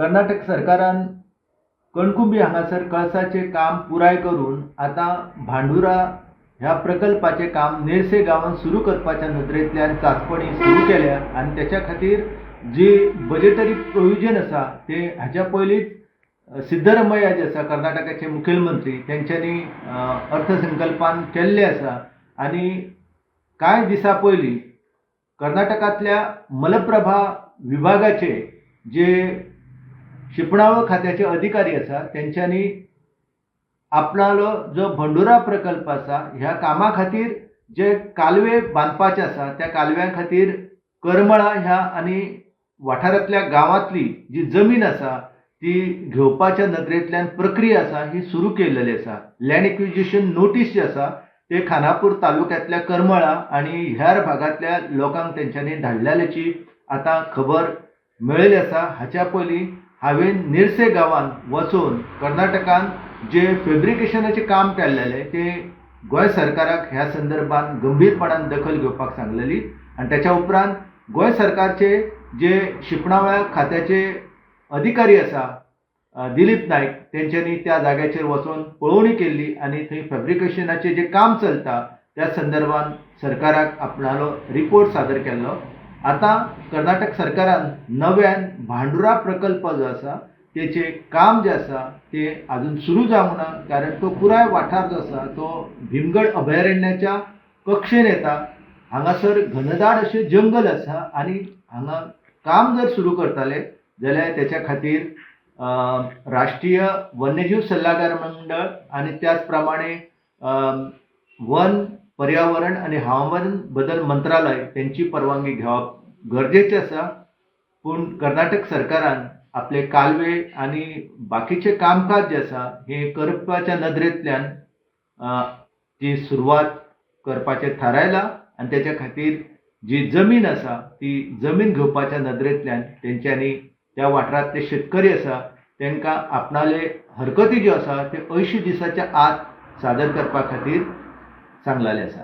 कर्नाटक सरकारान कणकुंबी हांगासर कळसाचें काम पुराय करून आतां भांडुरा ह्या प्रकल्पाचें काम नेरसे गांवांत सुरू करपाच्या नदरेंतल्यान चांचपणी सुरू केल्या आनी तेच्या खातीर जी बजेटरी प्रोविजन आसा ते हाच्या पयलींच सिद्धरमय्या जे आसा कर्नाटकाचे मुखेलमंत्री तेंच्यांनी अर्थसंकल्पान केल्लें आसा. आनी कांय दिसां पयलीं कर्नाटकांतल्या मलप्रभा विभागाचे जे शिंपणावळ खात्याचे अधिकारी आसा तेंच्यांनी आपणालो जो भंडुरा प्रकल्प आसा ह्या कामा खातीर जे कालवे बांदपाचे आसा त्या कालव्या खातीर करमळा ह्या आनी वाठारांतल्या गांवांतली जी जमीन आसा ती घेवपाच्या नदरेंतल्यान प्रक्रिया आसा ही सुरू केल्लेली आसा. लँड एक्विजिशन नोटीस जी आसा ते खानापूर तालुक्यांतल्या करमळा आनी हेर भागांतल्या लोकांक तेंच्यांनी धाडलेल्याची आतां खबर मेळिल्ली आसा. हाच्या पयलीं हांवें निरसे गांवांत वचून कर्नाटकान जे फेब्रिकेशनाचें काम केल्लेलें तें गोंय सरकाराक ह्या संदर्भात गंभीरपणान दखल घेवपाक सांगलेली आनी त्याच्या उपरांत गोंय सरकारचे जे शिंपणावळ खात्याचे अधिकारी आसा दिलीप नायक तेंच्यांनी त्या जाग्याचेर वचून पळोवणी केल्ली आनी थंय फेब्रिकेशनाचें जें काम चलता त्या संदर्भात सरकाराक आपणालो रिपोर्ट सादर केल्लो. आतां कर्नाटक सरकारान नव्यान भांडुरा प्रकल्प जो आसा तेचें काम जें आसा तें आजून सुरू जावंक ना, कारण तो पुराय वाठार जो आसा तो भीमगड अभयारण्याच्या कक्षेन येता. हांगासर घनदाट अशें जंगल आसा आनी हांगा काम जर सुरू करताले जाल्यार तेच्या खातीर राष्ट्रीय वन्यजीव सल्लागार मंडळ आनी त्याच प्रमाणे वन पर्यावरण आनी हवामान बदल मंत्रालय तेंची परवानगी घेवप गरजेचें आसा. पूण कर्नाटक सरकारान आपले कालवे आनी बाकीचें कामकाज जें आसा हें करपाच्या नदरेंतल्यान ती सुरवात करपाचें थारायलां आनी तेच्या खातीर जी जमीन आसा ती जमीन घेवपाच्या नदरेंतल्यान तेंच्यांनी त्या वाठारांतले शेतकरी आसा तांकां आपणाले हरकती ज्यो आसा त्यो 80 दिसाच्या आत सादर करपा खातीर सांगलेलें आसा.